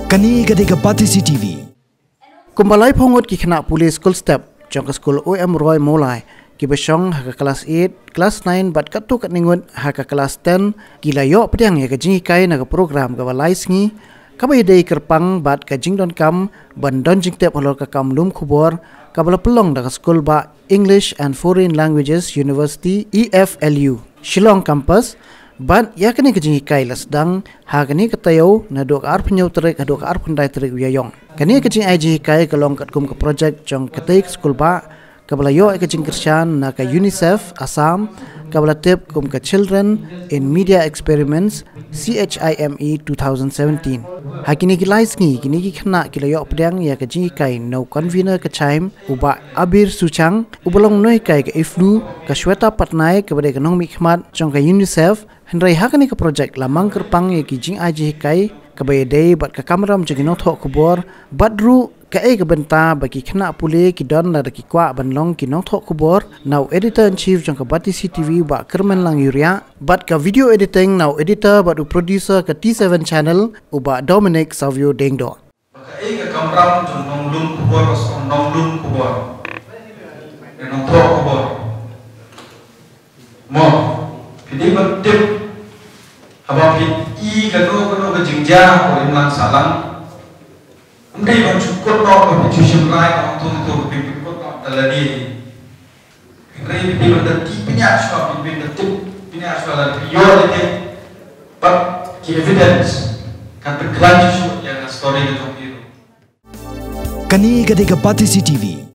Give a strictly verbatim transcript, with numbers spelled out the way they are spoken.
Kane ka dei ka Batesi T V. Kumba laiphew ngut ki khynnah pule skul step jong ka skul O M Roy Mawlai kiba shong ha ka klas eight, klas nine bad katto katne ngut ha ka klas ten ki la ïoh pdiang ïa ka jinghikai na ka program kaba lai sngi, kaba ïadei kyrpang bad ka jingdonkam ban don jingtip halor ka kam lum khubor, kaba la pynlong da ka skul bah English and Foreign Languages University, E F L U, Shillong Campus. Bad ïa kane ka jinghikai la sdang ha kane ka taïew naduh ka arphew hynñiew tarik haduh ka arphew khyndai tarik u Ïaïong. Kane ka jingai jinghikai ka long katkum ka projek jong katei ka skul bah, kaba la ïoh ïa ka jingkyrshan na ka UNICEF Assam, kaba la tip kum ka Children in Media Experiments, C H I M E two thousand seventeen. Ha kine ki lai sngi, kine ki khynnah ki la ïoh pdiang ïa ka jinghikai na u convener ka CHIME, u bah Abir Suchang, uba long u nonghikai ka IFLU, ka Shweta Patnaik kaba dei ka nongmihkhmat jong ka UNICEF. Hynrei ha kane ka projek la mang kyrpang ïa ki jingai jinghikai kaba ïadei bad ka kamram jong ki nongthoh khubor, bad ruh kaei ka bynta ba ki khynnah pule ki don lada ki kwah ban long ki nongthoh khubor, na u editor in chief jong ka Batesi T V bah Kyrmenlang Ïuriah, bad ka video editing na u editor bad u producer ka T seven Channel, u bah Dominic Savio Diengdoh. Kaei ka kamram jong nonglum khubor, ka song nonglum khubor, ka nongthoh khubor. Mo, phi dei ban tip, haba phi i kano kano ka jingjia ha ka imlang sahlang, ym dei ban shu kut noh, ba phi shu shim rai noh, to to, phi phi kut noh da lade. Hynrei phi dei ban da tip, pynïaid shuwa, phi dei ban da tip, pynïaid shuwa lada phi ïoh lade bad ki evidence, kan pynkhlaiñ shuh shuh ïa ka story ka jong phi ruh. Kane ka dei ka Batesi T V.